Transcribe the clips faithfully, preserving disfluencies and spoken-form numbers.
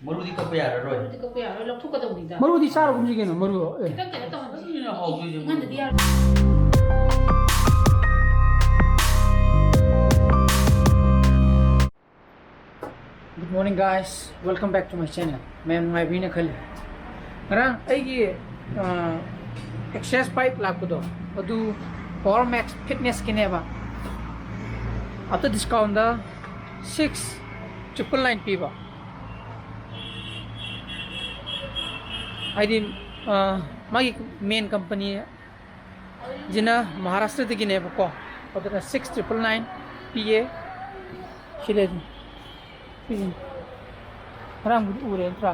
ꯃꯔꯨꯗꯤ ꯀꯛꯄ ꯌꯥꯔꯔꯣꯏ꯫ ꯃꯔꯨꯗꯤ ꯀꯛꯄ ꯌꯥꯔꯣꯏ, ꯂꯧꯊꯣꯛꯀꯗꯧꯅꯤꯗ꯫ ꯃꯔꯨꯗꯤ ꯆꯥꯔꯒꯨꯝꯁꯤ ꯀꯩꯅꯣ, ꯃꯔꯨ꯫ ꯑꯦ꯫ ꯈꯤꯇꯪ ꯀꯩꯅꯣ ꯇꯧꯍꯟꯁꯤ꯫ ꯑꯗꯨꯅ ꯍꯥꯎꯗꯣꯏꯁꯦ, ꯃꯔꯨ꯫ ꯏꯪꯍꯟꯗꯗꯤ ꯌꯥꯔꯣꯏ꯫ Good morning, guys. Welcome back to my channel. ꯃꯌꯥꯝ ꯅꯨꯡꯉꯥꯏꯕꯤꯅ ꯈꯜꯂꯤ꯫ ꯉꯔꯥꯡ ꯑꯩꯒꯤ ꯑꯦꯛꯁꯔꯁꯥꯏꯁ ꯕꯥꯏꯛ ꯂꯥꯛꯄꯗꯣ, ꯑꯗꯨ Power Max Fitnessꯀꯤꯅꯦꯕ꯫ After discountꯗ six triple nine ꯄꯤꯕ꯫ ꯍꯥꯏꯗꯤ, ꯑ, ꯃꯥꯒꯤ main company ꯁꯤꯅ ꯃꯍꯥꯔꯥꯁꯇ꯭ꯔꯗꯒꯤꯅꯦꯕꯀꯣ꯫ ꯑꯗꯨꯅ six triple nine ꯄꯤꯌꯦ꯫ ꯁꯤ ꯂꯩꯔꯦ꯫ ꯁꯤꯁꯤꯅꯤ꯫ ꯉꯔꯥꯡꯕꯨꯗꯤ ꯎꯔꯦ ꯅꯠꯇ꯭ꯔꯥ?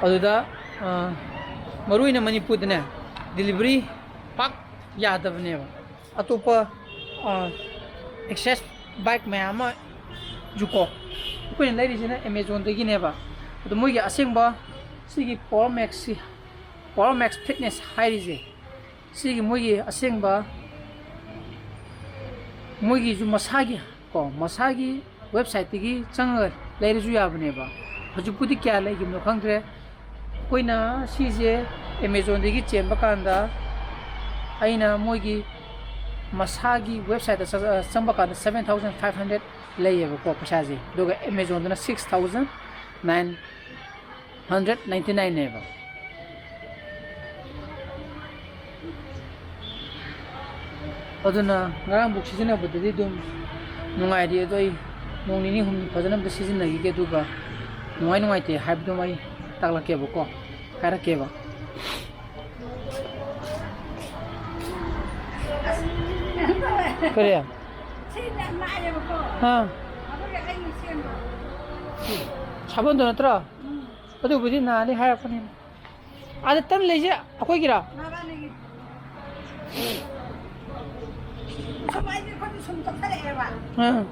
ꯑꯗꯨꯗ, ꯑ, ꯃꯔꯨ ꯑꯣꯏꯅ ꯃꯅꯤꯄꯨꯔꯗꯅꯦ, delivery ꯄꯥꯛ ꯌꯥꯗꯕꯅꯦꯕ꯫ ꯑꯇꯣꯞꯄ, ꯑ, ꯑꯦꯛꯁꯔꯁꯥꯏꯁ ꯕꯥꯏꯛ ꯃꯌꯥꯝ ꯑꯃꯁꯨꯀꯣ, ꯑꯩꯈꯣꯏꯅ ꯂꯩꯔꯤꯁꯤꯅ Amazonꯗꯒꯤꯅꯦꯕ꯫ ꯑꯗꯣ ꯃꯣꯏꯒꯤ ꯑꯁꯦꯡꯕ ꯁꯤꯒꯤ Power Maxꯁꯤ, Power Max Fitness ꯍꯥꯏꯔꯤꯁꯦ, ꯁꯤꯒꯤ ꯃꯣꯏꯒꯤ ꯑꯁꯦꯡꯕ, ꯃꯣꯏꯒꯤꯁꯨ ꯃꯁꯥꯒꯤ ꯀꯣ, ꯃꯁꯥꯒꯤ websiteꯇꯒꯤ ꯆꯪꯉꯒ ꯂꯩꯔꯁꯨ ꯌꯥꯕꯅꯦꯕ꯫ ꯍꯧꯖꯤꯛꯄꯨꯗꯤ ꯀꯌꯥ ꯂꯩꯈꯤꯕꯅꯣ ꯈꯪꯗ꯭ꯔꯦ꯫ ꯑꯩꯈꯣꯏꯅ ꯁꯤꯁꯦ Amazonꯗꯒꯤ ꯆꯦꯟꯕ ꯀꯥꯟꯗ, ꯑꯩꯅ ꯃꯣꯏꯒꯤ ꯃꯁꯥꯒꯤ websiteꯇ ꯆꯪ-, ꯆꯪꯕ ꯀꯥꯟꯗ seven thousand five hundred ꯂꯩꯌꯦꯕꯀꯣ ꯄꯩꯁꯥꯁꯦ, ꯑꯗꯨꯒ Amazonꯗꯅ six thousand nine hundred ninety nineꯅꯦꯕ꯫ ꯑꯗꯨꯅ ꯉꯔꯥꯡ ꯕꯨꯛ ꯁꯤꯖꯤꯟꯅꯕꯗꯗꯤ ꯑꯗꯨꯝ ꯅꯨꯡꯉꯥꯏꯔꯤ, ꯑꯗꯣ ꯑꯩ ꯅꯣꯡ ꯅꯤꯅꯤ ꯍꯨꯝꯅꯤ ꯐꯖꯅ ꯑꯝꯇ ꯁꯤꯖꯤꯟꯅꯈꯤꯒꯦ, ꯑꯗꯨꯒ ꯅꯨꯡꯉꯥꯏ ꯅꯨꯡꯉꯥꯏꯇꯦ ꯍꯥꯏꯕꯗꯨꯃ ꯑꯩ ꯇꯥꯛꯂꯛꯀꯦꯕꯀꯣ, ꯍꯥꯏꯔꯛꯀꯦꯕ꯫ ꯀꯔꯤ? ꯁꯤ ꯌꯥꯝ ꯅꯥꯏꯌꯦꯕꯀꯣ꯫ ꯑꯥ꯫ ꯑꯗꯨꯒꯤ ꯑꯩꯅ ꯁꯦꯝꯕ꯫ ꯁꯥꯕꯣꯟꯗꯣ ꯅꯠꯇ꯭ꯔꯣ? ꯎꯝ꯫ ꯑꯗꯨꯕꯨꯗꯤ ꯅꯥꯅꯤ ꯍꯥꯏꯔꯛꯄꯅꯤ꯫ ꯑꯥꯗ ꯇꯟ ꯂꯩꯁꯦ ꯑꯩꯈꯣꯏꯒꯤꯔꯥ? ꯅꯕꯥꯅꯤꯒꯤ꯫ ꯁꯨꯝ ꯑꯩꯗꯤ ꯑꯩꯈꯣꯏꯗꯤ ꯁꯨꯝ ꯆꯠꯊꯔꯛꯑꯦꯕ꯫ ꯑꯥ꯫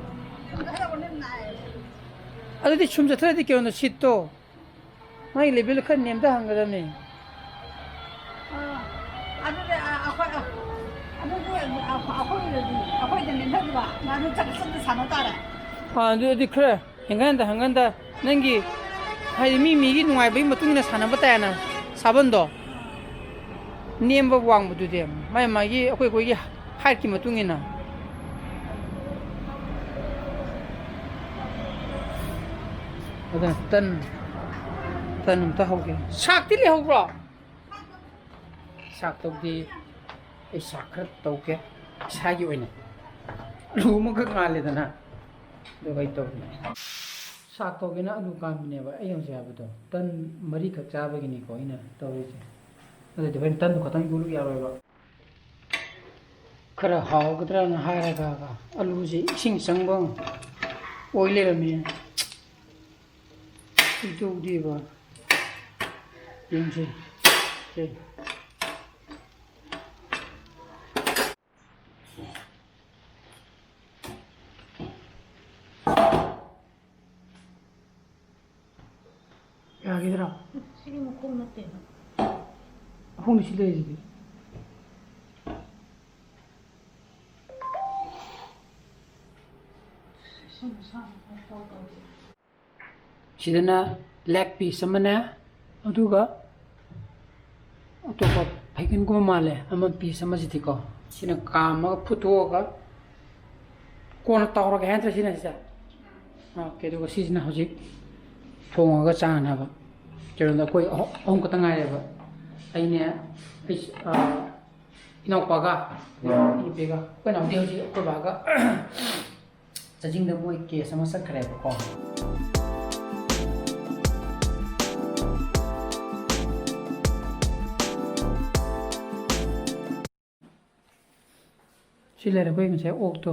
ꯁꯨꯝ ꯆꯠꯊꯔꯛꯄꯅꯤꯅ ꯅꯥꯏꯌꯦꯕ꯫ ꯑꯗꯨꯗꯤ ꯁꯨꯝ ꯆꯠꯊꯔꯗꯤ ꯀꯩꯅꯣ ꯁꯤꯠꯇꯣ? ꯃꯥꯒꯤ level ꯈꯔ ꯅꯦꯝꯊꯍꯟꯒꯗꯕꯅꯤ꯫ ꯑꯥ, ꯑꯗꯨꯗꯤ, ꯑꯥ, ꯑꯩꯈꯣꯏ, ꯑꯥ, ꯑꯗꯨꯗꯤ, ꯑꯥ, ꯑꯩꯈꯣꯏꯗꯗꯤ, ꯑꯩꯈꯣꯏꯗ ꯅꯦꯝꯊꯈꯤꯕ, ꯃꯥꯗꯨ ꯆꯠ-, ꯆꯠꯇ ꯁꯥꯟꯅ ꯇꯥꯔꯦ꯫ ꯑꯥ, ꯑꯗꯨꯗꯤ ꯈꯔ ꯍꯪꯒꯟꯗ ꯍꯪꯒꯟꯗ ꯅꯪꯒꯤ, ꯍꯥꯏꯗꯤ, ꯃꯤ ꯃꯤꯒꯤ ꯅꯨꯡꯉꯥꯏꯕꯒꯤ ꯃꯇꯨꯡ ꯏꯟꯅ ꯁꯥꯟꯅꯕ ꯇꯥꯏꯅ ꯁꯥꯕꯟꯗꯣ꯫ ꯅꯦꯝꯕ ꯋꯥꯡꯕꯗꯨꯗꯤ ꯃꯥꯏ ꯃꯥꯒꯤ ꯑꯩꯈꯣꯏ ꯑꯩꯈꯣꯏꯒꯤ ꯍꯥꯏꯠꯀꯤ ꯃꯇꯨꯡ ꯏꯟꯅ꯫ ꯑꯗꯨꯅ ꯇꯟ, ꯇꯟ ꯑꯝꯇ ꯍꯧꯒꯦ꯫ ꯁꯥꯛꯇꯤ ꯂꯩꯍꯧꯕ꯭ꯔꯣ? ꯁꯥꯛ ꯇꯧꯗꯦ꯫ ꯑꯩ ꯁꯥꯛ ꯈꯔ ꯇꯧꯒꯦ꯫ ꯏꯁꯥꯒꯤ ꯑꯣꯏꯅ ꯑꯂꯨ ꯑꯃꯈꯛ ꯉꯥꯜꯂꯦꯗꯅ, ꯑꯗꯨꯒ ꯑꯩ ꯇꯧꯒꯦ꯫ ꯁꯥꯛ ꯇꯧꯒꯦꯅ ꯑꯂꯨ ꯀꯥꯟꯕꯅꯦꯕ ꯑꯩ ꯍꯧꯖꯤꯛ ꯍꯥꯏꯕꯗꯣ꯫ ꯇꯟ ꯃꯔꯤꯈꯛ ꯆꯥꯕꯒꯤꯅꯤꯀꯣ ꯑꯩꯅ ꯇꯧꯔꯤꯁꯦ꯫ ꯑꯗꯨꯗꯤ ꯍꯣꯔꯦꯟ ꯇꯟꯗꯨ ꯈꯛꯇꯪ ꯌꯣꯜꯂꯨ ꯌꯥꯔꯣꯏꯕ꯫ ꯈꯔ ꯍꯥꯎꯒꯗ꯭ꯔꯅ ꯍꯥꯏꯔꯒ ꯑꯂꯨꯁꯦ ꯏꯁꯤꯡ ꯆꯪꯕ ꯑꯃ ꯑꯣꯏ ꯂꯩꯔꯝꯃꯦ꯫ ꯀꯩꯗꯧꯗꯦꯕ? ꯌꯦꯡꯁꯦ꯫ ꯁꯦ꯫ ꯌꯥꯒꯤꯗ꯭ꯔꯥ? ꯁꯤꯒꯤ ꯃꯈꯣꯡ ꯅꯠꯇꯦꯕ꯫ ꯃꯈꯣꯡꯗꯤ ꯁꯤ ꯂꯩꯔꯤꯁꯤꯗꯤ꯫ ꯁꯤꯗꯅ leg piece ꯑꯃꯅꯦ, ꯑꯗꯨꯒ ꯑꯇꯣꯞꯄ ꯐꯩꯒꯟꯒꯨꯝꯕ ꯃꯥꯜꯂꯦ ꯑꯃ, piece ꯑꯃꯁꯤꯗꯤꯀꯣ꯫ ꯁꯤꯅ ꯀꯥꯝꯃꯒ ꯐꯨꯠꯇꯣꯛꯑꯒ ꯀꯣꯟꯅ ꯇꯧꯔꯒꯦ ꯍꯥꯏ ꯅꯠꯇ꯭ꯔ ꯁꯤꯅ ꯁꯤꯗ? ꯑꯣꯀꯦ, ꯑꯗꯨꯒ ꯁꯤꯁꯤꯅ ꯍꯧꯖꯤꯛ ꯊꯣꯡꯉꯒ ꯆꯥꯅꯕ꯫ ꯀꯩꯅꯣꯗ ꯑꯩꯈꯣꯏ ꯑꯍꯨꯝ, ꯑꯍꯨꯝ ꯈꯛꯇ ꯉꯥꯏꯔꯦꯕ꯫ ꯑꯩꯅꯦ, ꯑꯩ, ꯑ, ꯏꯅꯥꯎꯄꯥꯒ, ꯏꯅꯥꯎꯄꯤꯒ꯫ ꯑꯩꯈꯣꯏ ꯏꯅꯥꯎꯄꯤ ꯍꯧꯖꯤꯛ ꯑꯩꯈꯣꯏ ꯕꯥꯒ ꯆꯥꯖꯤꯡꯗ ꯃꯣꯏ case ꯑꯃ ꯆꯠꯈ꯭ꯔꯦꯕꯀꯣ꯫ ꯁꯤ ꯂꯩꯔꯦ ꯑꯩꯈꯣꯏ ꯉꯁꯥꯏ ꯑꯣꯛꯇꯣ꯫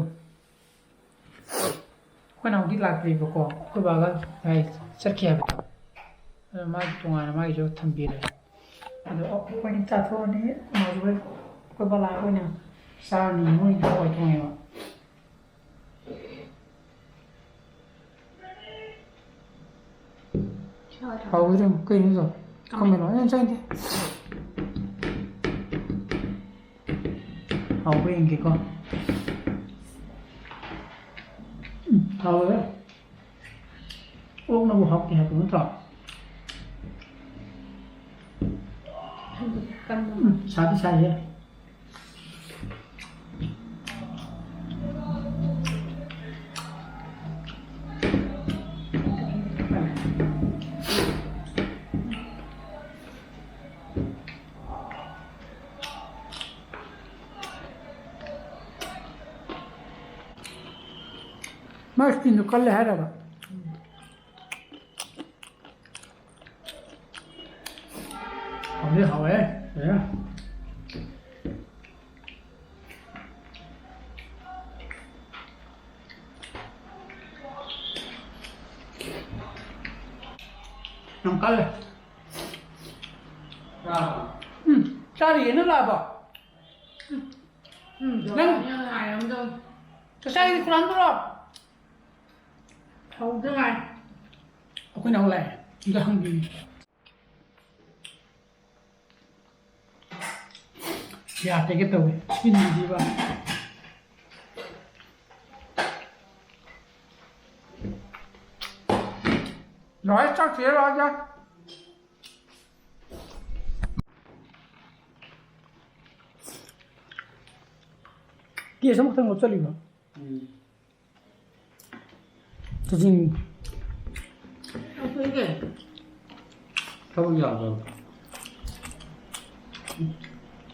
ꯑꯩꯈꯣꯏ ꯅꯥꯎꯗꯤ ꯂꯥꯛꯇ꯭ꯔꯤꯕꯀꯣ, ꯑꯩꯈꯣꯏ ꯕꯥꯒ ꯉꯁꯥꯏ ꯆꯠꯈꯤ ꯍꯥꯏꯕꯗꯣ꯫ ꯑꯗꯣ ꯃꯥꯒꯤ ꯇꯣꯉꯥꯟꯅ ꯃꯥꯒꯤꯁꯨ ꯊꯝꯕꯤꯔꯦ꯫ ꯑꯗꯣ ꯑꯩꯈꯣꯏꯅꯤ ꯆꯥꯊꯣꯛꯑꯅꯤ, ꯃꯥꯁꯨ ꯍꯣꯏ ꯑꯩꯈꯣꯏ ꯕꯥꯂꯥ ꯑꯣꯏꯅ ꯆꯥꯔꯅꯤ, ꯃꯣꯏꯗꯤ ꯍꯋꯥꯏ ꯊꯣꯡꯉꯦꯕ꯫ ꯍꯥꯎꯕꯗꯤ ꯌꯦꯡꯉꯨ, ꯀꯩꯅꯣ ꯏꯗꯣ? ꯈꯥꯃꯦꯟ꯫ ꯈꯥꯃꯦꯟꯂꯣ? ꯑꯩꯅ ꯆꯪꯗꯦ꯫ ꯍꯥꯎꯕ꯭ꯔꯥ ꯌꯦꯡꯒꯦꯀꯣ꯫ ꯎꯝ, ꯍꯥꯎꯋꯦ꯫ ꯑꯣꯛꯅꯕꯨ ꯍꯥꯎꯇꯦ ꯍꯥꯏꯕ ꯅꯠꯇ꯭ꯔꯣ? ꯀꯟꯕ ꯎꯝ, ꯁꯥꯗꯤ ꯁꯥꯏꯍꯦ꯫ ꯃꯥ skinꯗꯨ ꯀꯜꯂꯦ ꯍꯥꯏꯔꯕ? ꯍꯥꯎꯗꯤ ꯍꯥꯎꯋꯦ꯫ ꯐꯖꯅ꯫ ꯌꯥꯝ ꯀꯜꯂꯦ꯫ ꯎꯝ, ꯆꯥꯔꯤꯌꯦ, ꯅꯪ ꯂꯥꯛꯑꯕꯣ? ꯎꯝ, ꯅꯪ ꯅꯪ ꯉꯥꯏꯔꯝꯗꯧꯅꯤ꯫ ꯆꯥꯛ ꯆꯥꯔꯤꯗꯤ ꯈꯨꯂꯥꯡꯗꯨꯔꯣ? ꯍꯧꯗ ꯉꯥꯏ꯫ ꯑꯩꯈꯣꯏ ꯅꯥꯎ ꯂꯥꯛꯑꯦ꯫ ꯑꯝꯇ ꯍꯪꯕꯤꯌꯨ꯫ ꯌꯥ ꯇꯦꯛꯀꯦ ꯇꯧꯋꯦ꯫ ꯁꯤꯟꯕꯤꯕ꯫ ꯂꯣꯏ ꯆꯠꯈꯤꯔꯣꯏꯗ꯫ ꯀꯦꯁ ꯑꯃꯈꯛꯇꯪ ꯂꯧꯁꯤꯜꯂꯤꯕ꯫ ꯎꯝ꯫ ꯊꯥꯖꯤꯟ꯫ ꯊꯕꯛ ꯌꯥꯕ꯭ꯔꯣ?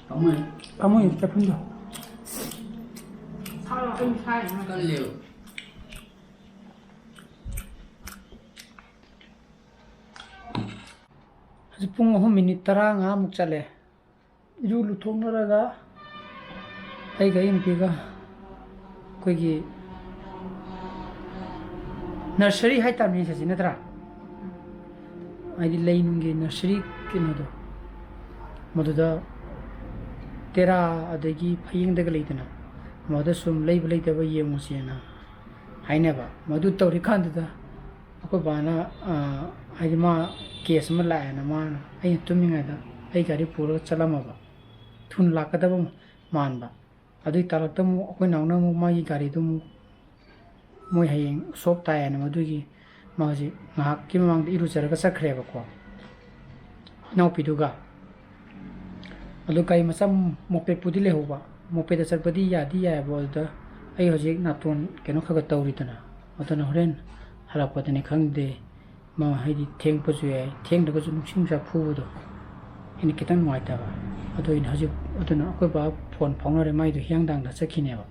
ꯄꯥꯝꯃꯨꯏ꯫ ꯄꯥꯝꯃꯨꯏ ꯆꯠꯐꯝꯗꯣ꯫ ꯀꯜꯂꯦꯕ꯫ ꯍꯧꯖꯤꯛ ꯄꯨꯡ ꯑꯍꯨꯝ ꯃꯤꯅꯤꯠ ꯇꯔꯥꯃꯉꯥꯃꯨꯛ ꯆꯠꯂꯦ꯫ ꯏꯔꯨ ꯂꯨꯊꯣꯛꯅꯔꯒ ꯑꯩꯒ ꯑꯩ ꯅꯨꯄꯤꯒ ꯑꯩꯈꯣꯏꯒꯤ nursery ꯍꯥꯏꯇꯥꯔꯅꯦ ꯁꯤꯁꯤ, ꯅꯠꯇ꯭ꯔꯥ? ꯍꯥꯏꯗꯤ ꯂꯩ ꯅꯨꯡꯒꯤ nursery ꯀꯩꯅꯣꯗꯣ, ꯃꯗꯨꯗ ꯇꯦꯔꯥ ꯑꯗꯒꯤ ꯐꯌꯦꯡꯗꯒ ꯂꯩꯗꯅ, ꯃꯗꯨꯗ ꯁꯨꯝ ꯂꯩꯕ ꯂꯩꯇꯕ ꯌꯦꯡꯉꯨꯁꯦꯅ ꯍꯥꯏꯅꯕ꯫ ꯃꯗꯨ ꯇꯧꯔꯤꯀꯥꯟꯗꯨꯗ ꯑꯩꯈꯣꯏ ꯕꯥꯅ, ꯑ, ꯍꯥꯏꯗꯤ ꯃꯥ ꯀꯦꯁ ꯑꯃ ꯂꯥꯛꯑꯦꯅ, ꯃꯥꯅ ꯑꯩꯅ ꯇꯨꯝꯃꯤꯉꯩꯗ ꯑꯩ ꯒꯥꯔꯤ ꯄꯨꯔꯒ ꯆꯠꯂꯝꯃꯕ, ꯊꯨꯅ ꯂꯥꯛꯀꯗꯕ ꯃꯥꯟꯕ꯫ ꯑꯗꯨꯒꯤ ꯇꯥꯂꯛꯇ ꯑꯃꯨꯛ ꯑꯩꯈꯣꯏ ꯅꯥꯎꯅ ꯑꯃꯨꯛ ꯃꯥꯒꯤ ꯒꯥꯔꯤꯗꯨ ꯑꯃꯨꯛ ꯃꯣꯏ ꯍꯌꯦꯡ ꯁꯣꯞ ꯇꯥꯏꯌꯦꯅ ꯃꯗꯨꯒꯤ ꯃꯥ ꯍꯧꯖꯤꯛ ꯉꯥꯏꯍꯥꯛꯀꯤ ꯃꯃꯥꯡꯗ ꯏꯔꯨꯖꯔꯒ ꯆꯠꯈ꯭ꯔꯦꯕꯀꯣ, ꯏꯅꯥꯎꯄꯤꯗꯨꯒ꯫ ꯑꯗꯨ ꯒꯥꯔꯤ ꯃꯆꯥ ꯃꯣꯄꯦꯠꯄꯨꯗꯤ ꯂꯩꯍꯧꯕ, ꯃꯣꯄꯦꯠꯇ ꯆꯠꯄꯗꯤ ꯌꯥꯗꯤ ꯌꯥꯏꯑꯕ꯫ ꯑꯗꯨꯗ ꯑꯩ ꯍꯧꯖꯤꯛ ꯅꯥꯇꯣꯟ ꯀꯩꯅꯣ ꯈꯔ ꯈꯔ ꯇꯧꯔꯤꯗꯅ, ꯑꯗꯨꯅ ꯍꯣꯔꯦꯟ ꯍꯜꯂꯛꯄꯗꯅꯤ ꯈꯪꯗꯦ, ꯃꯥ ꯍꯥꯏꯗꯤ ꯊꯦꯡꯕꯁꯨ ꯌꯥꯏ, ꯊꯦꯡꯗ꯭ꯔꯒꯁꯨ ꯅꯨꯡꯁꯤꯠ ꯅꯨꯡꯁꯥ ꯐꯨꯕꯗꯣ ꯑꯩꯅ ꯈꯤꯇꯪ ꯅꯨꯡꯉꯥꯏꯇꯕ꯫ ꯑꯗꯨ ꯑꯩꯅ ꯍꯧꯖꯤꯛ, ꯑꯗꯨꯅ ꯑꯩꯈꯣꯏ ꯕꯥ ꯐꯣꯟ ꯐꯥꯎꯅꯔꯦ, ꯃꯥꯏꯗꯣ ꯍꯤꯌꯥꯡꯊꯥꯡꯗ ꯆꯠꯈꯤꯅꯦꯕ,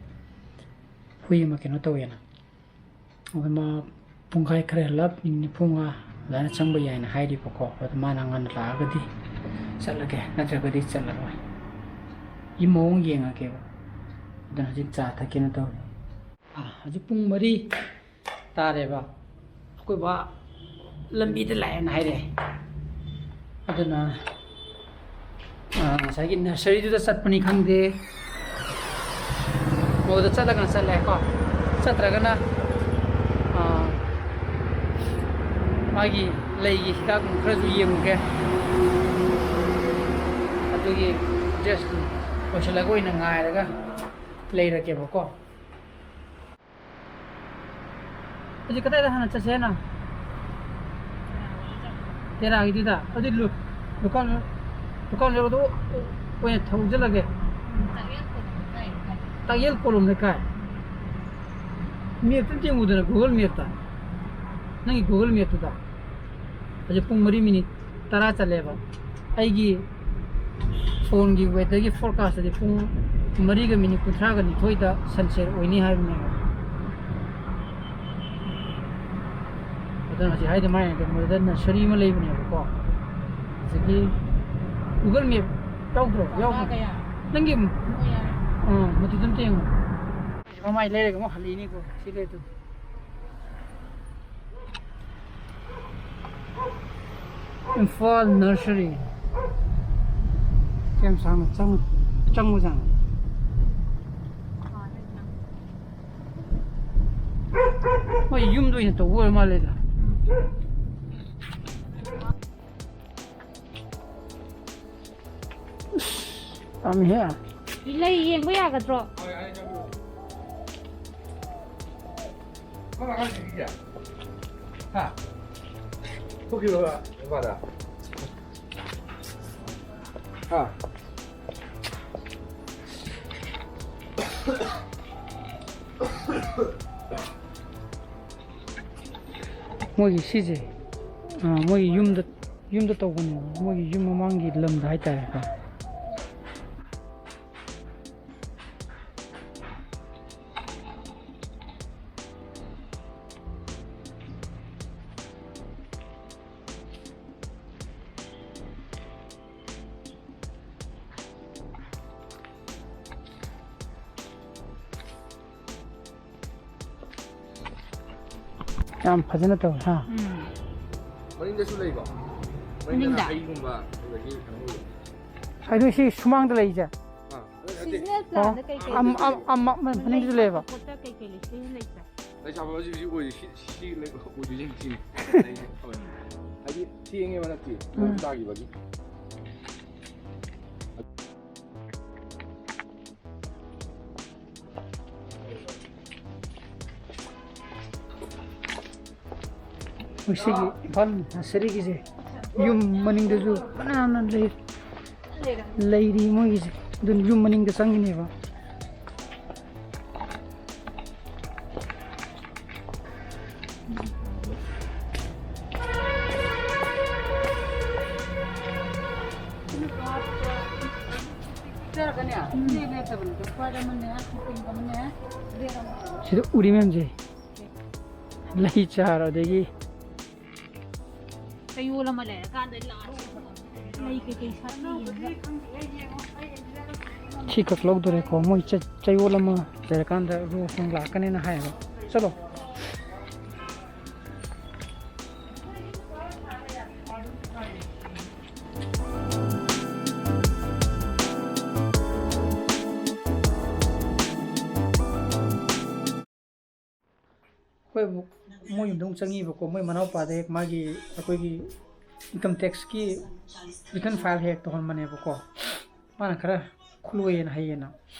ꯍꯨꯏ ꯑꯃ ꯀꯩꯅꯣ ꯇꯧꯋꯦꯅ꯫ ꯑꯗꯨ ꯃꯥ ꯄꯨꯡꯈꯥꯏ ꯈꯔ ꯍꯦꯜꯂꯞ, ꯃꯤꯅꯤꯠ ꯅꯤꯐꯨ ꯃꯉꯥ ꯑꯗꯨꯃꯥꯏꯅ ꯆꯪꯕ ꯌꯥꯏꯅ ꯍꯥꯏꯔꯤꯕꯀꯣ꯫ ꯑꯗꯨ ꯃꯥꯅ ꯉꯟꯅ ꯂꯥꯛꯑꯒꯗꯤ ꯆꯠꯂꯒꯦ, ꯅꯠꯇ꯭ꯔꯒꯗꯤ ꯆꯠꯂꯔꯣꯏ꯫ ꯏ ꯃꯑꯣꯡ ꯌꯦꯡꯉꯒꯦꯕ꯫ ꯑꯗꯨꯅ ꯍꯧꯖꯤꯛ ꯆꯥ ꯊꯛꯀꯦꯅ ꯇꯧꯔꯤ꯫ ꯑꯥ, ꯍꯧꯖꯤꯛ ꯄꯨꯡ ꯃꯔꯤ ꯇꯥꯔꯦꯕ꯫ ꯑꯩꯈꯣꯏ ꯕꯥ ꯂꯝꯕꯤꯗ ꯂꯥꯛꯑꯦꯅ ꯍꯥꯏꯔꯛꯑꯦ꯫ ꯑꯗꯨꯅ, ꯑꯥ, ꯉꯁꯥꯏꯒꯤ ꯅꯔꯁꯔꯤꯗꯨꯗ ꯆꯠꯄꯅꯤ ꯈꯪꯗꯦ, ꯃꯣꯏꯗ ꯆꯠꯂꯒꯅ ꯆꯠꯂꯦꯀꯣ, ꯆꯠꯇ꯭ꯔꯒꯅ, ꯑꯥ, ꯃꯥꯒꯤ ꯂꯩꯒꯤ ꯍꯤꯗꯥꯛ ꯈꯔꯁꯨ ꯌꯦꯡꯉꯨꯒꯦ꯫ ꯑꯗꯨꯒꯤ ꯗ꯭ꯔꯦꯁꯇꯨ ꯂꯣꯏꯁꯤꯜꯂꯒ ꯑꯣꯏꯅ ꯉꯥꯏꯔꯒ ꯂꯩꯔꯒꯦꯕꯀꯣ꯫ ꯍꯧꯖꯤꯛ ꯀꯗꯥꯏꯗ ꯍꯥꯟꯅ ꯆꯠꯁꯦ ꯍꯥꯏꯅꯣ? ꯇꯦꯔꯥꯒꯤꯗꯨꯗ? ꯑꯗꯨꯗꯤ ꯂꯨ-, ꯂꯨꯀꯥꯝ, ꯂꯨꯀꯥꯝ ꯌꯧꯔꯗ ꯑꯣꯏꯅ ꯊꯧꯖꯤꯜꯂꯒꯦ꯫ ꯇꯥꯛꯌꯦꯜ ꯀꯣꯂꯣꯝ ꯂꯩꯀꯥꯏ꯫ ꯃꯦꯞꯇ ꯑꯝꯇ ꯌꯦꯡꯉꯨꯗꯅ, Google ꯃꯦꯞꯇ꯫ ꯅꯪꯒꯤ Google ꯃꯦꯞꯇꯨꯗ꯫ ꯍꯧꯖꯤꯛ ꯄꯨꯡ ꯃꯔꯤ ꯃꯤꯅꯤꯠ ꯇꯔꯥ ꯆꯠꯂꯦꯕ꯫ ꯑꯩꯒꯤ ꯐꯣꯟꯒꯤ ꯋꯦꯗꯔꯒꯤ ꯐꯣꯔꯀꯥꯁꯇꯗꯤ ꯄꯨꯡ ꯃꯔꯤꯒ ꯃꯤꯅꯤꯠ ꯀꯨꯟꯊ꯭ꯔꯥꯒ ꯅꯤꯊꯣꯏꯗ ꯁꯟꯁꯦꯠ ꯑꯣꯏꯅꯤ ꯍꯥꯏꯕꯅꯦꯕ꯫ ꯑꯗꯨꯅ ꯍꯧꯖꯤꯛ ꯍꯥꯏꯗꯤ ꯃꯥꯏ ꯃꯣꯏꯗ ꯅꯔꯁꯔꯤ ꯑꯃ ꯂꯩꯕꯅꯦꯕꯀꯣ꯫ ꯍꯧꯖꯤꯛꯀꯤ Google Map ꯌꯥꯎꯗ꯭ꯔꯣ? ꯌꯥꯎꯕ꯫ ꯀꯌꯥ? ꯅꯪꯒꯤ, ꯑꯣ, ꯌꯥꯔꯦ꯫ ꯑꯥ, ꯃꯗꯨꯗ ꯑꯝꯇ ꯌꯦꯡꯉꯣ꯫ ꯃꯃꯥꯏ ꯂꯩꯔꯒ ꯑꯃꯨꯛ ꯍꯜꯂꯛꯏꯅꯤꯀꯣ꯫ ꯁꯤ ꯂꯩꯔꯦ꯫ ꯏꯝꯐꯥꯜ ꯅꯔꯁꯔꯤ꯫ ꯀꯌꯥꯝ ꯁꯥꯡꯅ ꯆꯪ-, ꯆꯪꯕꯖꯥꯠꯅꯣ? ꯃꯣꯏ ꯌꯨꯝꯗ ꯑꯣꯏꯅ ꯇꯧꯕ ꯑꯣꯏꯔ ꯃꯥꯜꯂꯦꯗ꯫ ꯄꯥꯝꯃꯤꯍꯦ꯫ ꯂꯩ ꯌꯦꯡꯕ ꯌꯥꯒꯗ꯭ꯔꯣ? ꯀꯃꯥꯏ ꯀꯃꯥꯏ ꯁꯤꯒꯦ? ꯍꯥ? ꯊꯣꯛꯈꯤꯕ꯭ꯔꯕ ꯃꯄꯥꯗ? ꯍꯥ? ꯃꯣꯏꯒꯤ ꯁꯤꯁꯦ, ꯑꯥ, ꯃꯣꯏꯒꯤ ꯌꯨꯝꯗ, ꯌꯨꯝꯗ ꯇꯧꯕꯅꯦꯕ, ꯃꯣꯏꯒꯤ ꯌꯨꯝ ꯃꯃꯥꯡꯒꯤ ꯂꯝꯗ ꯍꯥꯏꯇꯥꯔꯦꯀꯣ꯫ ꯌꯥꯝ ꯐꯖꯅ ꯇꯧꯋꯦ, ꯍꯥ? ꯎꯝ꯫ ꯃꯅꯤꯡꯗꯁꯨ ꯂꯩꯀꯣ? ꯃꯅꯤꯡꯗꯅ ꯃꯅꯤꯡꯗ꯫ ꯍꯩꯒꯨꯝꯕ, ꯑꯗꯒꯤ ꯀꯩꯅꯣ ꯑꯣꯏꯕ꯫ ꯑꯗꯨ ꯁꯤ ꯁꯨꯃꯥꯡꯗ ꯂꯩꯁꯦ? ꯑꯥ, ꯑꯗꯨ ꯅꯠꯇꯦ꯫ Seasonal plant ꯀꯩ ꯀꯩ ꯑꯣ, ꯂꯩꯒꯦ? ꯑꯝ-, ꯑꯝ-, ꯑꯝ-, ꯃꯅꯤꯡꯗꯁꯨ ꯂꯩꯌꯦꯕ? ꯄꯣꯠꯇ ꯀꯩ ꯀꯩ ꯂꯩꯒꯦ? ꯂꯩꯇ꯭ꯔꯥ? ꯂꯩꯁꯥꯕꯤ ꯍꯧꯖꯤꯛ ꯍꯧꯖꯤꯛ ꯑꯣꯏꯔꯤ, ꯁꯤ, ꯁꯤ ꯂꯩ, ꯑꯣꯏꯗꯣꯏꯁꯦ ꯁꯤꯅꯤ꯫ ꯍꯥꯏꯗꯤ ꯊꯦꯡꯉꯦꯕ ꯅꯠꯇꯦ, ꯎꯝ꯫ ꯅꯣꯡ ꯇꯥꯈꯤꯕꯒꯤ꯫ ꯑꯩꯈꯣꯏ ꯁꯤꯒꯤ ꯏꯝꯐꯥꯜ ꯅꯁꯔꯤꯒꯤꯁꯦ ꯌꯨꯝ ꯃꯅꯤꯡꯗꯁꯨ ꯐꯅꯌꯥꯝꯅ ꯂꯩ, ꯂꯩꯔꯤ ꯃꯣꯏꯒꯤꯁꯦ꯫ ꯑꯗꯨꯅ ꯌꯨꯝ ꯃꯅꯤꯡꯗ ꯆꯪꯉꯤꯅꯦꯕ꯫ ꯁꯤꯗ ꯎꯔꯤ ꯃꯌꯥꯝꯁꯦ ꯂꯩ ꯆꯥꯔ, ꯑꯗꯒꯤ ꯆꯌꯣꯜ ꯑꯃ ꯂꯩꯔꯀꯥꯟꯗ ꯂꯥꯛꯑꯣ꯫ ꯂꯩ ꯀꯩꯀꯩ ꯁꯥꯠꯂꯤ ꯌꯦꯡꯉꯒ꯫ ꯁꯤ ꯈꯛ ꯂꯧꯗꯣꯔꯦꯀꯣ꯫ ꯃꯣꯏ ꯆ-, ꯆꯌꯣꯜ ꯑꯃ ꯂꯩꯔꯀꯥꯟꯗ ꯔꯣꯁ ꯅꯨꯡ ꯂꯥꯛꯀꯅꯦꯅ ꯍꯥꯏꯌꯦꯕ꯫ ꯆꯠꯂꯣ꯫ ꯑꯩꯈꯣꯏ ꯑꯃꯨꯛ ꯃꯣꯏ ꯌꯨꯝꯗ ꯑꯃꯨꯛ ꯆꯪꯉꯤꯕꯀꯣ꯫ ꯃꯣꯏ ꯃꯅꯥꯎꯄꯥꯗ ꯍꯦꯛ ꯃꯥꯒꯤ, ꯑꯩꯈꯣꯏꯒꯤ income tax ꯀꯤ return file ꯍꯦꯛ ꯇꯧꯍꯟꯕꯅꯦꯕꯀꯣ꯫ ꯃꯥꯅ ꯈꯔ ꯈꯨꯠꯂꯣꯏꯌꯦꯅ ꯍꯩꯌꯦꯅ,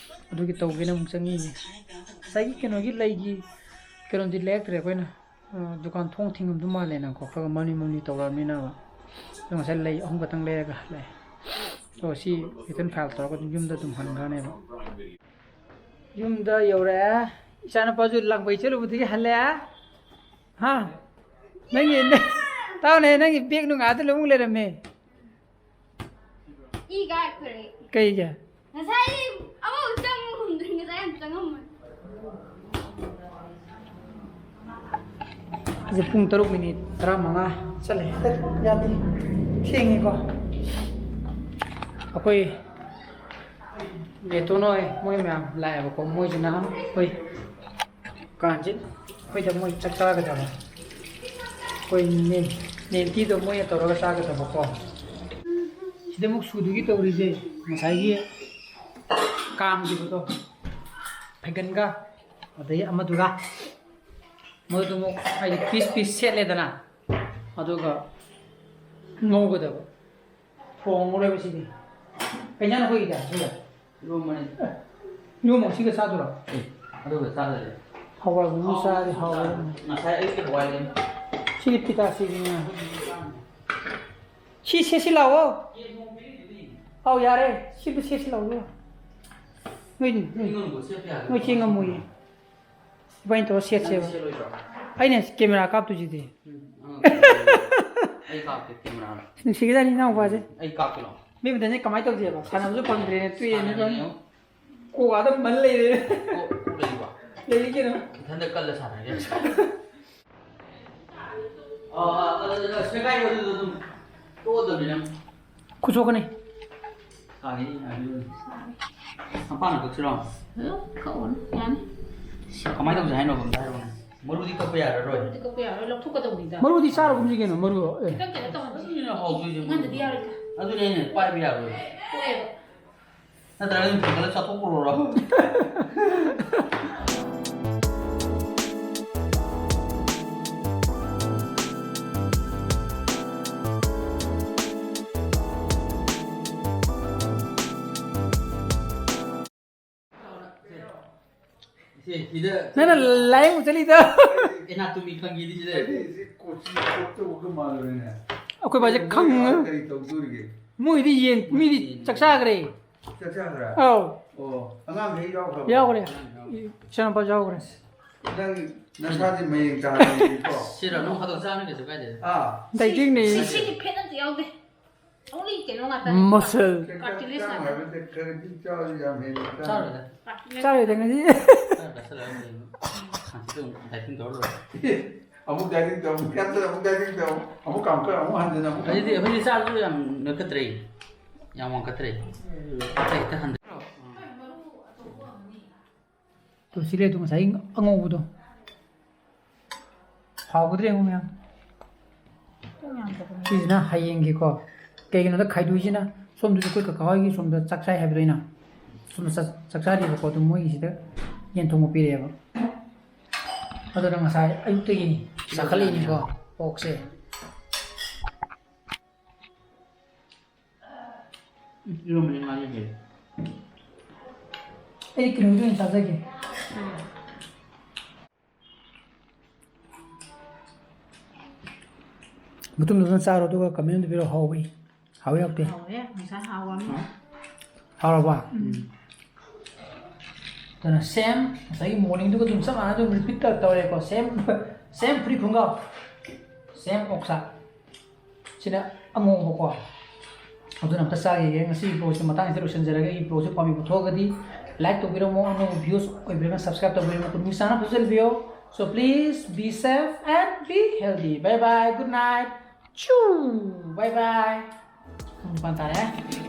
ꯑꯗꯨꯒꯤ ꯇꯧꯒꯦꯅ ꯑꯃꯨꯛ ꯆꯪꯉꯤꯅꯦ꯫ ꯉꯁꯥꯏꯒꯤ ꯀꯩꯅꯣꯒꯤ ꯂꯩꯒꯤ ꯀꯩꯅꯣꯗꯤ ꯂꯩꯔꯛꯇ꯭ꯔꯦ ꯑꯩꯈꯣꯏꯅ꯫ ꯑ, ꯗꯨꯀꯥꯟ ꯊꯣꯡ ꯊꯤꯡꯉꯝꯗꯧ ꯃꯥꯜꯂꯦ ꯅꯪꯀꯣ, ꯈꯔ ꯈꯔ ꯃꯝꯂꯤ ꯃꯝꯂꯤ ꯇꯧꯔꯛꯑꯕꯅꯤꯅ꯫ ꯑꯗꯣ ꯉꯁꯥꯏ ꯂꯩ ꯑꯍꯨꯝ ꯈꯛꯇꯪ ꯂꯩꯔꯒ ꯍꯜꯂꯛꯑꯦ꯫ ꯑꯗꯣ ꯁꯤ return file ꯇꯧꯔꯒ ꯑꯗꯨꯝ ꯌꯨꯝꯗ ꯑꯗꯨꯝ ꯍꯟꯈ꯭ꯔꯅꯦꯕ꯫ ꯌꯨꯝꯗ ꯌꯧꯔꯛꯑꯦ꯫ ꯏꯆꯥꯅꯨꯄꯥꯁꯨ ꯂꯥꯡꯕꯩ ꯆꯠꯂꯨꯕꯗꯒꯤ ꯍꯜꯂꯛꯑꯦ꯫ ꯍꯥ? ꯅꯪꯒꯤ, ꯇꯥꯎꯅꯦ, ꯅꯪꯒꯤ bag ꯅꯨꯡ ꯑꯥꯗ ꯑꯃꯨꯛ ꯂꯩꯔꯝꯃꯦ꯫ ꯏ ꯀꯥꯔꯛꯇꯣꯔꯦ꯫ ꯀꯩꯒꯤ? ꯉꯁꯥꯏ ꯑꯃ ꯆꯪꯉꯝꯗ꯭ꯔꯦ, ꯉꯁꯥꯏ ꯌꯥꯝ ꯆꯪꯉꯝꯕꯅꯤ꯫ ꯍꯧꯖꯤꯛ ꯄꯨꯡ ꯇꯔꯨꯛ ꯃꯤꯅꯤꯠ ꯇꯔꯥꯃꯉꯥ ꯆꯠꯂꯦ꯫ ꯌꯥꯗꯦ꯫ ꯊꯦꯡꯉꯦꯀꯣ꯫ ꯑꯩꯈꯣꯏ ꯂꯦꯇꯣꯟ ꯍꯣꯏ, ꯃꯣꯏ ꯃꯌꯥꯝ ꯂꯥꯛꯑꯦꯕꯀꯣ꯫ ꯃꯣꯏꯁꯤꯅ ꯑꯩꯈꯣꯏ ꯀꯥꯟꯆꯤꯠ ꯑꯩꯈꯣꯏꯗ ꯃꯣꯏ ꯆꯥꯛ ꯆꯥꯒꯗꯕ꯫ ꯑꯩꯈꯣꯏ ꯅꯦ-, ꯅꯦꯟꯇꯤꯗꯣ ꯃꯣꯏꯅ ꯇꯧꯔꯒ ꯆꯥꯒꯗꯕꯀꯣ꯫ ꯁꯤꯗ ꯑꯃꯨꯛ ꯁꯨꯗꯨꯒꯤ ꯇꯧꯔꯤꯁꯦ, ꯉꯁꯥꯏꯒꯤ ꯀꯥꯝꯈꯤꯕꯗꯣ, ꯐꯩꯒꯟꯒ ꯑꯗꯩ ꯑꯃꯗꯨꯒ, ꯃꯣꯏꯗꯨ ꯑꯃꯨꯛ ꯍꯥꯏꯗꯤ piece piece ꯁꯦꯠꯂꯦꯗꯅ, ꯑꯗꯨꯒ ꯉꯧꯒꯗꯕ꯫ ꯊꯣꯡꯉꯨꯔꯦꯕ ꯁꯤꯗꯤ꯫ ꯀꯩ ꯏꯟꯖꯥꯡ ꯑꯩꯈꯣꯏꯒꯤꯗꯤ? ꯁꯤꯗ? ꯏꯔꯣꯝꯕꯅꯤ꯫ ꯑꯦ, ꯏꯔꯣꯝꯕ ꯁꯤꯒ ꯆꯥꯗꯣꯏꯔꯣ? ꯑꯦ, ꯑꯗꯨꯒ ꯆꯥꯗꯣꯏꯅꯦ꯫ ꯍꯋꯥꯏꯒꯨꯝꯕ ꯆꯥꯔꯗꯤ ꯍꯥꯎꯋꯦ꯫ ꯉꯁꯥꯏ ꯑꯌꯨꯛꯀꯤ ꯍꯋꯥꯏ ꯂꯩ꯫ ꯁꯤꯗꯤ ꯄꯤꯇꯥꯁꯤꯒꯤꯅꯦ꯫ ꯁꯤ ꯁꯦꯠꯁꯤ ꯂꯥꯛꯑꯣ꯫ ꯑꯧ, ꯌꯥꯔꯦ꯫ ꯁꯤꯕꯨ ꯁꯦꯠꯁꯤ ꯂꯥꯛꯑꯣ꯫ ꯅꯣꯏ, ꯅꯣꯏ, ꯅꯣꯏ ꯆꯦ ꯉꯝꯃꯣꯏꯌꯦ꯫ ꯏꯕꯥꯅꯤ ꯇꯧꯔ ꯁꯦꯠꯁꯦꯕ꯫ ꯅꯪꯗꯤ ꯁꯦꯠꯂꯣꯏꯗ꯭ꯔꯣ? ꯑꯩꯅ camera ꯀꯥꯞꯇꯣꯏꯁꯤꯗꯤ꯫ ꯎꯝ, ꯑꯉꯥꯡ ꯑꯩ ꯀꯥꯞꯀꯦ camera꯫ ꯅꯨꯡꯁꯤꯒꯗꯅꯤ ꯏꯅꯥꯎꯄꯥꯁꯦ꯫ ꯑꯩ ꯀꯥꯞꯀꯦ ꯂꯥꯎ꯫ ꯃꯤ ꯑꯃꯗꯅꯦ ꯀꯃꯥꯏꯅ ꯇꯧꯁꯦꯕ? ꯁꯥꯟꯅꯕꯁꯨ ꯐꯪꯗ꯭ꯔꯦꯅꯦ, ꯇꯣꯛꯑꯦꯅꯦ꯫ ꯁꯥꯟꯅꯔꯦ ꯌꯦꯡꯉꯣ꯫ ꯀꯣꯛ ꯑꯥꯗ ꯃꯜ ꯂꯩꯔꯦ꯫ ꯀꯣꯛ, ꯀꯣꯛ ꯂꯩꯕ? ꯂꯩꯔꯤ ꯀꯩꯅꯣ꯫ ꯏꯊꯟꯗ ꯀꯜꯂ ꯁꯥꯟꯅꯔꯦ꯫ ꯑꯥ, ꯑꯥ, ꯑꯥ, ꯁꯦꯒꯥꯏꯕꯗꯨꯗ ꯑꯗꯨꯝ ꯇꯣꯛꯑꯗꯕꯅꯤ ꯅꯪ꯫ ꯈꯨꯠ ꯁꯣꯛꯀꯅꯤ꯫ ꯁꯥꯒꯦ, ꯌꯥꯒꯦ꯫ ꯃꯄꯥꯟ ꯀꯛꯁꯤꯔꯣ? ꯑꯗꯨꯝ ꯀꯛꯑꯣꯅꯦ, ꯌꯥꯅꯤ꯫ ꯀꯃꯥꯏꯅ ꯇꯧꯁꯦ ꯍꯥꯏꯅꯣ? ꯑꯝꯇ ꯍꯥꯏꯔꯛꯑꯣꯅꯦ꯫ ꯃꯔꯨꯗꯤ ꯀꯛꯄ ꯌꯥꯔꯔꯣꯏ꯫ ꯃꯔꯨꯗꯤ ꯀꯛꯄ ꯌꯥꯔꯣꯏ, ꯂꯧꯊꯣꯛꯀꯗꯧꯅꯤꯗ꯫ ꯃꯔꯨꯗꯤ ꯆꯥꯔꯒꯨꯝꯁꯤ ꯀꯩꯅꯣ, ꯃꯔꯨ꯫ ꯑꯦ꯫ ꯈꯤꯇꯪ ꯀꯩꯅꯣ ꯇꯧꯍꯟꯁꯤ꯫ ꯑꯗꯨꯅ ꯍꯥꯎꯗꯣꯏꯁꯦ꯫ ꯃꯥꯅꯗꯤ ꯌꯥꯔꯣꯏꯗ꯫ ꯑꯗꯨꯅꯦ ꯑꯩꯅ ꯄꯥꯏꯕ ꯌꯥꯔꯣꯏ꯫ ꯀꯣꯛꯑꯦꯕ꯫ ꯅꯠꯇ꯭ꯔꯒ ꯑꯗꯨꯝ ꯊꯤꯡꯒꯠꯂ ꯆꯥꯊꯣꯛꯈ꯭ꯔꯣꯔꯣ? ꯁꯤ, ꯁꯤꯗ ꯅꯪꯅ ꯂꯥꯏꯌꯦꯡꯕ ꯆꯠꯂꯤꯗꯣ꯫ ꯑꯦꯅꯥꯇꯣꯃꯤ ꯈꯪꯒꯦꯗꯤ ꯁꯤꯗ꯫ ꯑꯩꯗꯤ ꯁꯤ ꯀꯣꯆꯤ ꯀꯣꯛꯇꯧꯕꯒ ꯃꯥꯜꯂꯨꯔꯦꯅꯦ꯫ ꯑꯩꯈꯣꯏ ꯕꯥꯁꯦ ꯈꯪ ꯀꯔꯤ ꯇꯧꯗꯣꯔꯤꯒꯦ? ꯃꯣꯏꯗꯤ ꯌꯦꯟ ꯃꯤꯗꯤ ꯆꯥꯛ ꯆꯥꯈ꯭ꯔꯦ꯫ ꯆꯥꯛ ꯆꯥꯈ꯭ꯔꯥ? ꯑꯧ꯫ ꯑꯣ, ꯑꯉꯥꯡꯈꯩ ꯌꯥꯎꯈ꯭ꯔꯕ? ꯌꯥꯎꯈ꯭ꯔꯦ꯫ ꯏꯆꯥꯅꯨꯄꯥꯁꯨ ꯌꯥꯎꯈ꯭ꯔꯦ꯫ ꯅꯪ ꯅꯁꯥꯁꯦ ꯃꯌꯦꯡ ꯇꯥꯍꯟꯅꯤꯡꯉꯤꯀꯣ? ꯁꯤꯔ ꯅꯣꯡ ꯐꯥꯗꯣꯛ ꯆꯥꯅ ꯀꯩꯁꯨ ꯀꯥꯏꯗꯦ꯫ ꯑꯥ, ꯗꯥꯏꯇꯤꯡꯅꯦ꯫ ꯁꯤꯒꯤ ꯐꯦꯠ ꯑꯝꯇ ꯌꯥꯎꯗꯦ꯫ ꯑꯣꯡꯂꯤ ꯀꯩꯅꯣ ꯉꯥꯛꯇꯅꯦ꯫ ꯃꯁꯜ꯫ ꯆꯥꯛ ꯆꯥꯛ ꯆꯥꯡ ꯍꯥꯏꯕꯁꯦ ꯈꯔꯗꯤ ꯆꯥꯎ ꯌꯥꯝ ꯍꯦꯟꯅ ꯆꯥꯎ꯫ ꯆꯥꯔꯣꯏꯗ꯫ ꯀꯥꯔꯇꯤꯂꯦꯖ ꯆꯥꯔꯣꯏꯗ ꯉꯁꯤ꯫ ꯈꯔ ꯆꯥꯁꯤꯜꯂꯒ ꯍꯌꯦꯡ ꯍꯪꯆꯤꯠꯇ ꯑꯃꯨꯛ ꯗꯥꯏꯇꯤꯡ ꯇꯧꯔ ꯂꯣꯏꯔꯦ꯫ ꯑꯃꯨꯛ ꯗꯥꯏꯇꯤꯡ ꯇꯧ, ꯑꯃꯨꯛ ꯀꯦꯟꯁꯦꯜ, ꯑꯃꯨꯛ ꯗꯥꯏꯇꯤꯡ ꯇꯧ, ꯑꯃꯨꯛ ꯀꯥꯝꯈꯠ, ꯑꯃꯨꯛ ꯍꯟꯖꯤꯟ, ꯑꯃꯨꯛ ꯍꯧꯖꯤꯛꯇꯤ ꯍꯧꯖꯤꯛ ꯆꯥꯕꯁꯨ ꯌꯥꯝ ꯅꯣꯏꯈꯠꯇ꯭ꯔꯦ, ꯌꯥꯝ ꯋꯥꯡꯈꯠꯇ꯭ꯔꯦ꯫ ꯍꯦꯛꯇ ꯍꯟꯊ ꯇꯨ ꯁꯤ ꯂꯩ ꯇꯨ ꯉꯁꯥꯏ ꯑꯉꯧꯕꯗꯣ꯫ ꯍꯥꯎꯒꯗ꯭ꯔꯦ ꯌꯦꯡꯉꯨ ꯃꯌꯥꯝ꯫ ꯁꯤꯁꯤꯅ ꯍꯌꯦꯡꯒꯤꯀꯣ꯫ ꯀꯩꯒꯤꯅꯣꯗ ꯈꯥꯏꯗꯣꯛꯏꯁꯤꯅ ꯁꯣꯝꯗꯁꯨ ꯑꯩꯈꯣꯏ ꯀꯀꯥ ꯍꯣꯏꯒꯤ ꯁꯣꯝꯗ ꯆꯥꯛ ꯆꯥꯏ ꯍꯥꯏꯕꯗꯣ ꯑꯩꯅ ꯁꯣꯝꯗ ꯆꯥꯛ ꯆꯥꯛ ꯆꯥꯔꯤꯕꯀꯣ꯫ ꯑꯗꯨ ꯃꯣꯏꯒꯤꯁꯤꯗ ꯌꯦꯟ ꯊꯣꯡꯕ ꯄꯤꯔꯛꯑꯦꯕ꯫ ꯑꯗꯨꯅ ꯉꯁꯥꯏ ꯑꯌꯨꯛꯇꯒꯤꯅꯤ ꯆꯥꯈꯠꯂꯛꯏꯅꯤꯀꯣ ꯑꯣꯛꯁꯦ꯫ ꯏꯔꯣꯝꯕꯗꯤ ꯉꯥꯔꯤꯒꯦ꯫ ꯑꯩ ꯀꯩꯅꯣꯗ ꯑꯣꯏꯅ ꯆꯥꯖꯒꯦ꯫ ꯃꯇꯨꯡꯗ ꯐꯖꯅ ꯆꯥꯔꯣ ꯑꯗꯨꯒ ꯀꯃꯦꯟ ꯑꯝꯇ ꯄꯤꯔꯛꯑꯣ꯫ ꯍꯥꯎꯕꯩ ꯍꯥꯎꯋꯤ ꯍꯥꯎꯇꯦ꯫ ꯍꯥꯎꯋꯦ ꯉꯁꯥꯏ ꯍꯥꯎꯕ ꯑꯃ꯫ ꯍꯥꯎꯔꯕ? ꯑꯗꯨꯅ ꯁꯦꯝ ꯉꯁꯥꯏꯒꯤ ꯃꯣꯔꯅꯤꯡꯗꯨꯒ ꯑꯗꯨꯝ ꯆꯞ ꯃꯥꯟꯅꯅ ꯑꯗꯨꯝ ꯔꯤꯄꯤꯠ ꯇꯧꯔꯦꯀꯣ꯫ ꯁꯦꯝ ꯁꯦꯝ ꯐꯨꯔꯤ ꯈꯣꯡꯒ꯭ꯔꯥꯎ, ꯁꯦꯝ ꯑꯣꯛꯁꯥ꯫ ꯁꯤꯅ ꯑꯉꯧꯕꯀꯣ꯫ ꯑꯗꯨꯅ ꯑꯝꯇ ꯆꯥꯈꯤꯒꯦ꯫ ꯉꯁꯤꯒꯤ ꯕ꯭ꯂꯣꯒꯁꯦ ꯃꯇꯥꯡꯁꯤꯗ ꯂꯣꯏꯁꯤꯟꯖꯔꯒꯦ꯫ ꯑꯩꯒꯤ ꯕ꯭ꯂꯣꯒꯁꯦ ꯄꯥꯝꯕꯤꯕ ꯊꯣꯛꯑꯒꯗꯤ ꯂꯥꯏꯛ ꯇꯧꯕꯤꯔꯝꯃꯣ꯫ ꯑꯅꯧꯕ ꯚ꯭ꯌꯨꯁ ꯑꯣꯏꯕꯤꯔꯒꯅ ꯁꯕꯁꯀ꯭ꯔꯥꯏꯕ ꯇꯧꯕꯤꯔꯝꯃꯣ꯫ ꯀꯨꯟꯃꯤ ꯆꯥꯅ ꯐꯖꯜꯕꯤꯌꯣ꯫ So please be safe and be healthy. Bye bye. Good night. Choo. Bye bye. ꯄꯨꯡ ꯅꯤꯄꯥꯟ ꯇꯥꯔꯦ꯫